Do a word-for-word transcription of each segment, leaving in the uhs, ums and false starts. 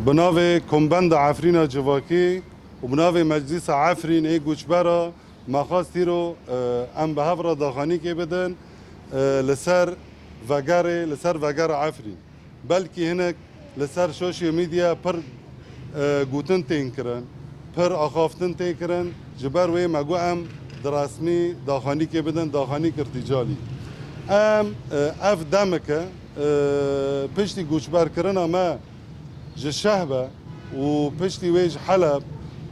Bi navê Kombenda Efrîna Civakî û bi navê Meclîsa Efrîn ê Goçbera me xwest îro, e, em bi hev re daxanîkê bidin, e, li ser vegerê, li ser vegera Efrîn. Belkî hinek li ser sosyal medya pir, e, gotin tên kirin, pir axaftin tên kirin, ji ber wê me got em di resmî daxanîkê bidin, daxanîk irtîcalî. Em, e, ev demeke, e, piştî goçberkirina me ji Şehbe û piştî wê ji Heleb,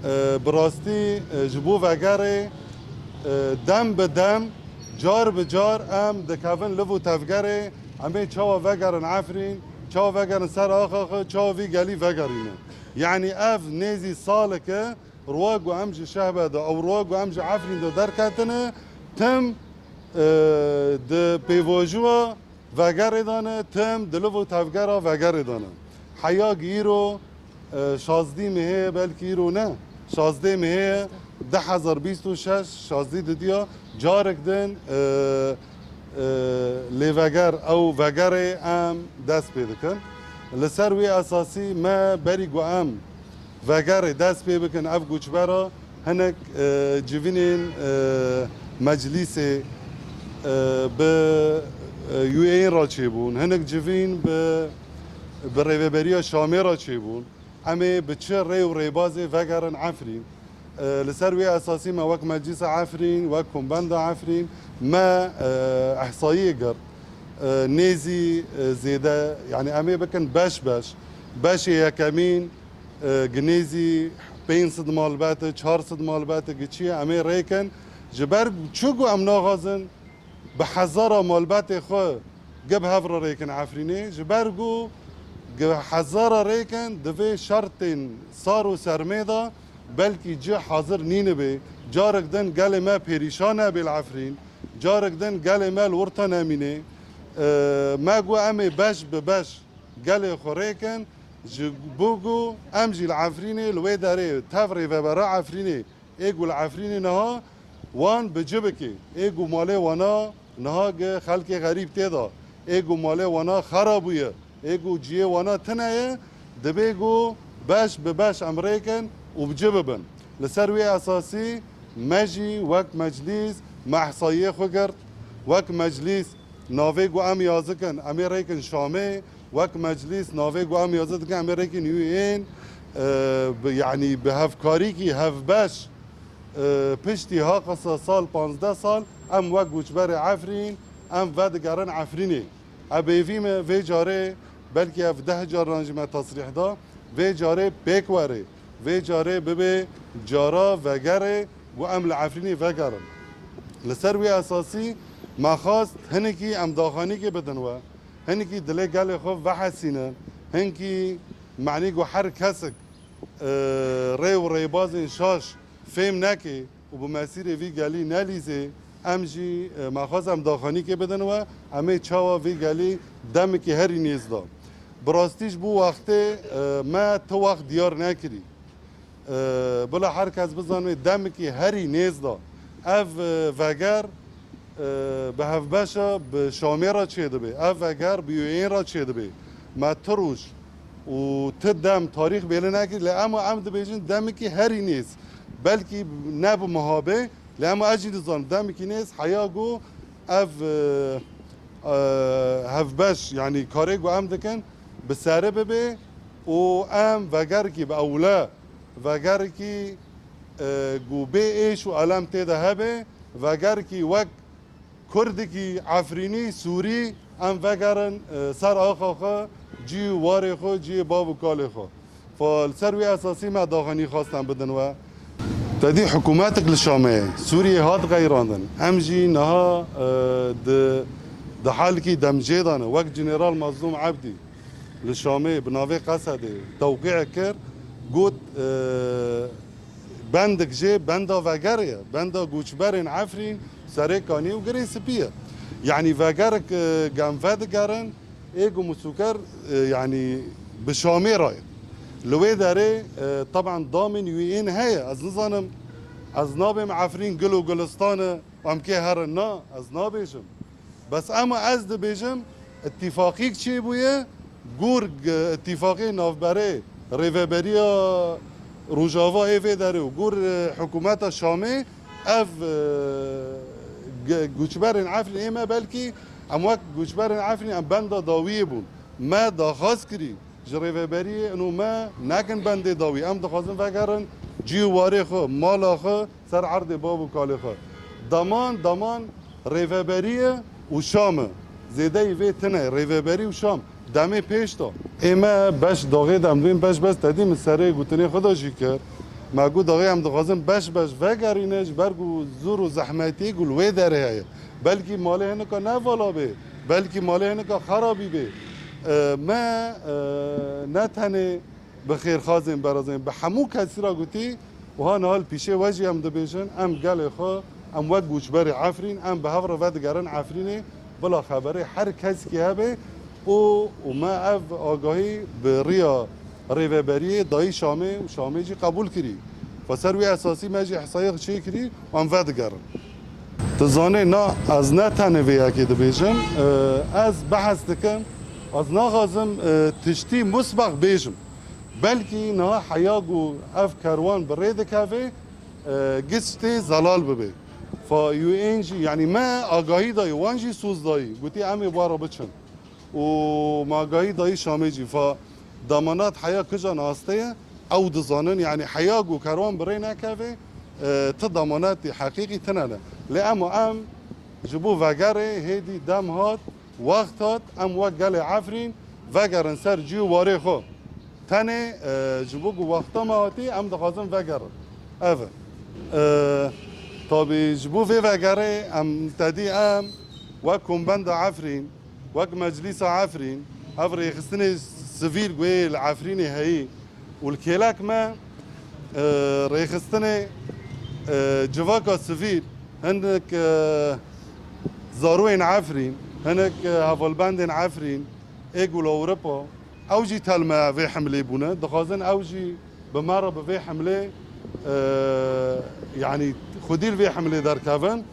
e, bi rastî, e, ji bo vegerê, e, dem bi dem, car bi car em dikevin liv û tevgerê, em ê çawa vegerin Efrîn, çawa vegerin ser axa xwe, çawa vî gelî vegerîne. Yanî ev nêzî saleke, roja ku em ji Şehbe de, ew roja ku em ji Efrîn de derketine, tim, e, di pêvajoya vegerê de ne, tim di liv û tevgera vegerê de ne. Heya îro, e, şazdî mehê, belkî îro ne, şazdê mehê du hezar bîst û şeş, şazdî didiya, carek din, e, e, lê veger, ew vegerê em dest pê dikin. Li ser wê esasî me berî ku em vegerê dest pê bikin ev goçbera, hinek, e, civînên, e, meclîsê, e, bi, e, U N re çêbûn, hinek civîn bi, bi rêveberiya Şamê re çêbûn. Em ê bi çi rê û rêbazê vegerin Efrîn? E, li ser wê esasî me wek Meclîsa Efrîn, wek Kombenda Efrîn me, e, ihsayiyê girt. E, nêzî, e, zêde, yanî em ê bikin beş beş. Beşê yekemîn, e, gi nêzî pênc sed malbet e, çar sed malbet e, gi çi ye, em ê rêkin. Ji ber çi ku em naxwazin bi hezara malbetê xwe gi bi hev re rêkin Efrînê, ji ber ku gi hezara rêkin di vê şertên sar û sermê de belkî cih hazir nînibê, carek din gelê me pêrîşan nebê li Efrîn, carek din gelê me li orta nemînê. E, me got em ê beş bi beş gelê xwe rêkin, ji bo ku em jî li Efrînê li wê derê tev rêvebera Efrînê ê ku li Efrînê niha wan bi ci bike, ê ku malê wana niha gi xelkê xerîb tê de, ê ku malê wana xera bûye, ê ku ciyê wana tune ye, dibê ku beş bi beş em rêkin û bi ci bibin. Li ser wê esasî me jî wek meclîs me ihsayiyê xwe girt, wek meclîs navê ku em yazikin, em ê rêkin Şamê, wek meclîs navê ku em yazî dikin, em ê rêkin U N, e, bi, yanî bi hevkarîkî hevbeş, e, piştî haqisa sal, panzdeh sal, em wek goçberê Efrîn, em vedigerin Efrînê. Ev bêvî me vê carê, belkî ev deh caran jî me tesrîh da, vê carê pêk were, vê carê bibe cara vegerê, ku em li Efrînê vegerin. Li ser wî esasî me xwest hinekî em daxanîkê bidin we. Hinkî dilê gelê xwe vehesîne, hinkî, manî ku her kesek, e, rê û rêbazên şaş fêm neke û bi mesîrê vî gelî nelîze, em jî, e, me xwest em daxanîkê bidin we, em ê çawa vî gelî demekî herî nêz da. Bi rastî ji bo wextê, e, me ti wext diyar nekirî. E, bila her kes bizane demekî herî nêz da. Ev, e, veger, e, bi hevbeşa bi Şamê re çêdibe. Ev veger bi U N re çêdibe. Me ti roj û ti dem tarîx bêle nekir, lê ema em dibêjin demekî herî nêz. Belkî ne bi miha be, lê ema ez jî dizanim demekî nêz heya ku ev, e, e, hevbeş, yanî karê ku em dikin, bi sere bibe û em vegerekî bi ewle, vegerekî, e, ku bê êş û elem tê de hebe, vegerekî wek Kurdekî Efrînî, Sûrî, em vegerin, e, ser axa xwe, cî û warê xwe, cî bav û kalê xwe. Fa li ser wî esasî me daxanî xwestin bidin we. Te dî hikûmetek li Şamê, Sûriyê hat qeyrandin. Em jî niha, e, di, di halkî demjê de ne. Wek General Mazlûm Ebdî li Şamê bi navê Qesedê tewqî kir, got, e, bendek jê benda vegerê ye, benda goçberên Efrîn, Serê Kanî û Girê Spî ye. Yanî vegerek, e, gem vedigerin, ê ku musûker, e, yanî bi Şamê re ye. Li wê derê, e, teban damên wî ên heye. Ez nizanim, ez nabêm Efrîn gul û gulistan e, em kê herin na, ez nabêjim. Bes ema ez dibêjim, îtîfaqîk çêbûye, gor g-, îtîfaqê navberê Rêveberiya Rojava ê vê derê û gor, e, hikûmeta Şamê ev, e, ge-, goçberên Efrînê me belkî em wek goçberên Efrînê em benda dawiyê bûn. Me daxwaz kirî ji rêveberiyê ino me nekin bendê dawî. Em dixwazin vegerin cî û warê xwe, mala xwe, ser erdê bav û kalê xwe. Daman, daman rêveberiyê û Şam e. Zêdeyî vê tune, rêveberî û Şam. Demê pêş de. Ê me beş daxê dem dibên beş beş tedî min serê gotinê xwe de jî kir. Me got daxê em dixwazin beş beş vegerîne ji ber ku zor û zehmetî ku li wê derê heye. Belkî malê hinika ne vala bê, belkî malê hinika xerabî bê. E, me, e, ne tenê bi xêrxazên berazên, bi hemû kesî re gotî, wiha niha li pîşê we jî em dibêjin, em gelê xwe, em wek goçberê Efrîn, em bi hev re vedigerin Efrînê, bila xeberê her keskî hebe û, û me ev agahî bi riya rêveberiyê dayî Şamê û Şamê jî qebûl kirî. Xwe ser wî esasî me jî hesayê çêkirî û em vedigerin. Tu zanê na ez ne tenê vê yekê dibêjim, e, ez behs dikim, ez naxwazim, e, tiştî musbeq bêjim. Belkî niha heya ku ev kerwan bi rê dikeve, e, giş tê zelal bibe. Fa U N jî, yanî me agahî dayî, wan jî soz dayî, gotî em ê wara biçin. Û me agahî dayî Şamê jî, fa damanat heya kija naste ye, ew dizanin, yanî heya ku kerwan bi rê nekeve, e, ti damanatî heqîqî tine ne. Lê ema em ji bo vegerê hêdî dem hat, wext hat, em wek gelê Efrîn vegerin ser cî û warê xwe. Tenê, e, ji bo ku wexta me hatî, em dixwazin vegerin. Ev e. E, tabî ji bo vê vegerê em tedî em wek Kombenda Efrîn, wek Meclîsa Efrîn, ev rêxistinê sivîl ku yê li Efrînê heyî û li kêlek me, e, rêxistinê, e, civaka sivîl, hinek, e, zarûyên Efrîn, hinek, e, hevalbendên Efrîn, ê ku li Ewropa, ew jî tev me vê hemlê bûne. Dixwazin ew jî bi me re bi vê hemlê, e, yanî xwedî li vê hemlê derkevin.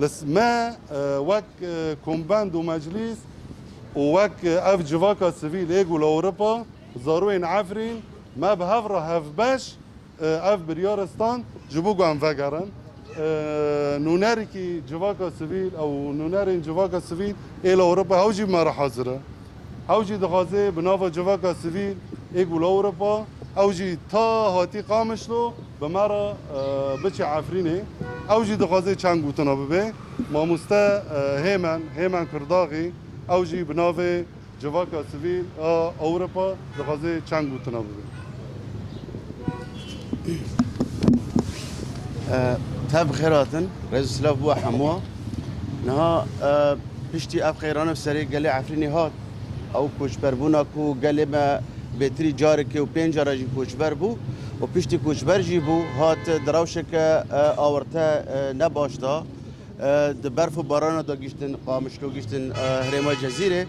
Li s-, me, e, wek, e, kombend û meclîs û wek, e, ev civaka sivîl ê ku li Ewropa, zarûyên Efrîn, me bi hev re hevbeş, e, ev biryar stan ji bo ku em vegerin. E, nûnerekî civaka sivîl ew nûnerên civaka sivîl ê li Ewropa hew jî bi me re hazir e. Ew jî dixwaze bi nava civaka sivîl ê ku li Ewropa, ew jî ta hatî Qamişlo bi me re, e, biçe Efrînê. Ew jî dixwaze çend gotina bibe. Mamoste, e, Hêmen, Hêmen Kirdaxî, ew jî bi navê civaka sivîl a Ewropa dixwaze çend gotina bibe. E, tev xêr hatin, rêz û silav bo hemû. Niha, e, piştî ev qeyran bi serê gelê Efrînê hat, ew koçberbûna ku gelê me bêtirî carekê û pênc cara jî koçber bû û piştî koçber jî bû, hat di rewşeke, e, awirte, e, ne baş de. E, di berf û barana de giştin, Qamişlo giştin, e, herêma Cezîrê.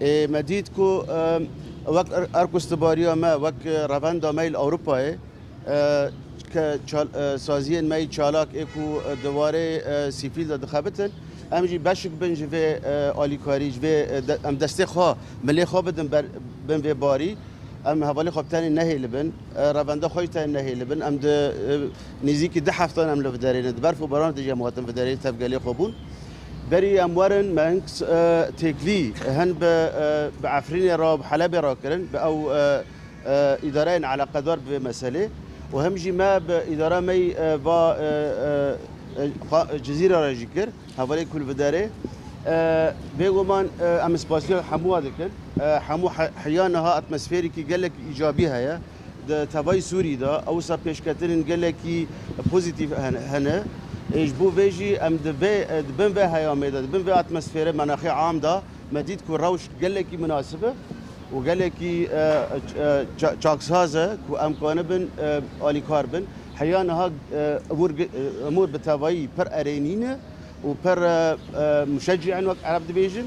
E, me dît ku, e, wek er-, erkustibariya me, wek, e, revenda me li Ewropayê, e, ke çal-, e, saziyên me yî çalak ê ku, e, di warê, e, sivîl de dixebitin, em jî beşik bin ji vê, e, alîkarî, ji vê, e, de-, em destê xwe, milê xwe bidin ber-, bin vê barî. Em hevalê xwe bi tenê nehêlibin, e, revenda xwe jî tenê nehêlibin. Em di, e, nêzîkî du heftan em li viderê ne. Di berf û baran de jî em hatin viderê tev gelê xwe bûn. Berî em werin, me hin, e, têkilî, hin bi, e, bi Efrînê re, bi Helebê re kirin, bi ew, e, e, îdareyên eleqedar bi vê meselê. Û hem jî me bi îdara me yî, e, va, e, e, e, qa-, Cizîre re jî kir. Hevalê ku li viderê, e, bêguman, e, em spasiya hemû dikin. E, hemû he-, heya niha atmosferekî gelek îcabî heye. Di tevayî Sûrî de, ewsa pêşketinên gelekî pozîtîf hen-, hene. E, ji bo vê jî em di vê, e, di bin vê heyamê de, di bin vê atmosferê, menaxê am de, me dît ku rewş gelekî minasib e û gelekî, e, e, ça-, çaksaz e ku em kanibin, e, alîkar bin. Heya niha, e, emûr gi-, e, emûr bi tevayî pir erênî ne. û pir, e, e, muşecî in, wek Ereb dibêjin.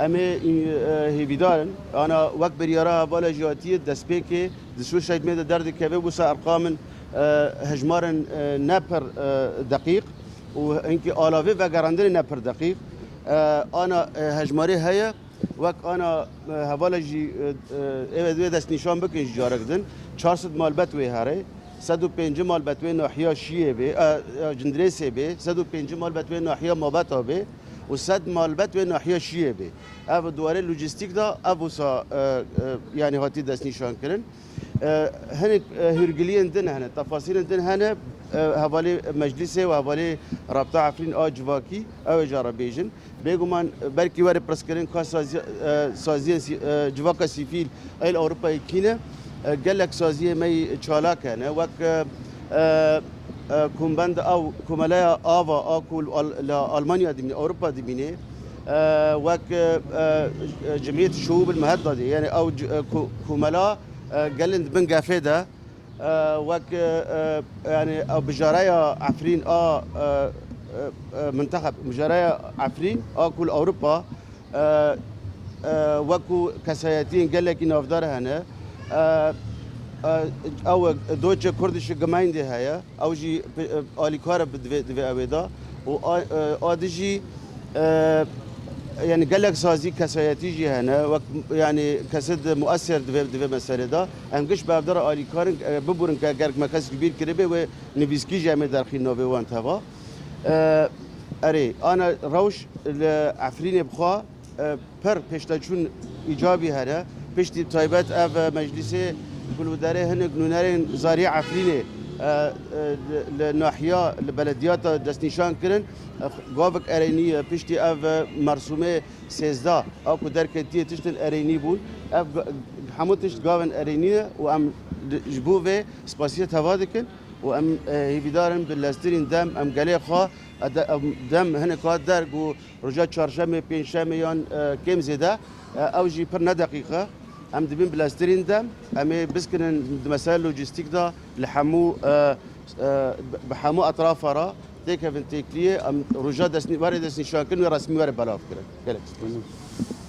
Em ê, e, hêvîdar in. Ana wek biryara hevala jiyatiyê destpêkê di sosyal medyayê de derdikeve, wisa erqamên, e, hejmarên, e, ne pir, e, deqîq û hinkî alavê vegerandinê ne pir deqîq. E, ana, e, hejmarê heye. Wek ana, e, hevala jî, e, e, ê wê destnîşan bikin ji carek din. Çar sed malbet wê herê, sed û pêncî malbet wê nahiya Şiyê bê, e, e, Cindirêsê bê, sed û pêncî malbet wê nahiya Mabeta bê û sed malbet wê nahiya Şiyê bê. Ev di warê lojîstîk de ev wisa, e, e, yanî hatî destnîşan kirin. E, hinek, e, hûrgiliyên din hene, tefasîlên din hene, e, hevalê meclîsê û hevalê Rabta Efrîn a civakî, ew ê jara bêjin. Bêguman, e, belkî were pirskirin ka saziye-, e, saziyên sî-, e, civaka sîvîl ê li Ewropayê kî ne? E, gelek saziyê me yî çalak hene, wek, e, e, e, kombend ew komeleya ava a ku li Al-, li Almanya dimîne, Ewropa dimîne, e, wek, e, e, Cemiyet Şuub el Mehedda de, yani ew c-, e, ku-, komela, e, gelên di bin gefê de, e, wek, e, e, yani ew bijareya Efrîn a, e, e, e, mintexeb, bijareya Efrîn a ku li Ewropa, e, e, wekû kesayetiyên gelekî navdar hene. E, e, ew Deutsche Kurdische Gemeinde heye. Ew jî, e, alîkar e bi divê, divê ew ê de. Û a, e, a di jî, e, yani gelek sazî kesayetî jî hene. Wek, yani kesê di muesser divê, divê meselê de. Em giş bi ev de re alîkar in, e, biborin ke gerek me kes ji bîr kiribê wê nivîskî jî em ê derxîn navê wan teva. E, erê, ana rewş li Efrînê bixwe, e, pir pêşteçûn îcabî hene. Piştî taybet ev meclîsê ku li derê hinek nûnerên Zarî Efrînê, e, e, li, li nahiya, li belediyata destnîşan kirin, e, gavik erênî ye. Piştî ev mersûmê sêzdeh a ku derketiye tiştin erênî bûn. Ev ga-, hemû tişt gavên erênî ne û em li, ji bo vê spasiya teva dikin û em, e, hêvîdar in bi leztirîn dem em gelê xwe, e, de-, em dem hinek hat der ku roja çarşemê, pêncşemê yan, e, kêm zêde, e, ew jî pir ne deqîq e. Em dibin bi leztirîn dem, em ê biskinin di mesele lojîstîk de li hemû, e, e, bi hemû etrafa re têkevin têkliyê, em roja destnî-, were destnîşankirin wê resmî were belav kirin. Gelek spas.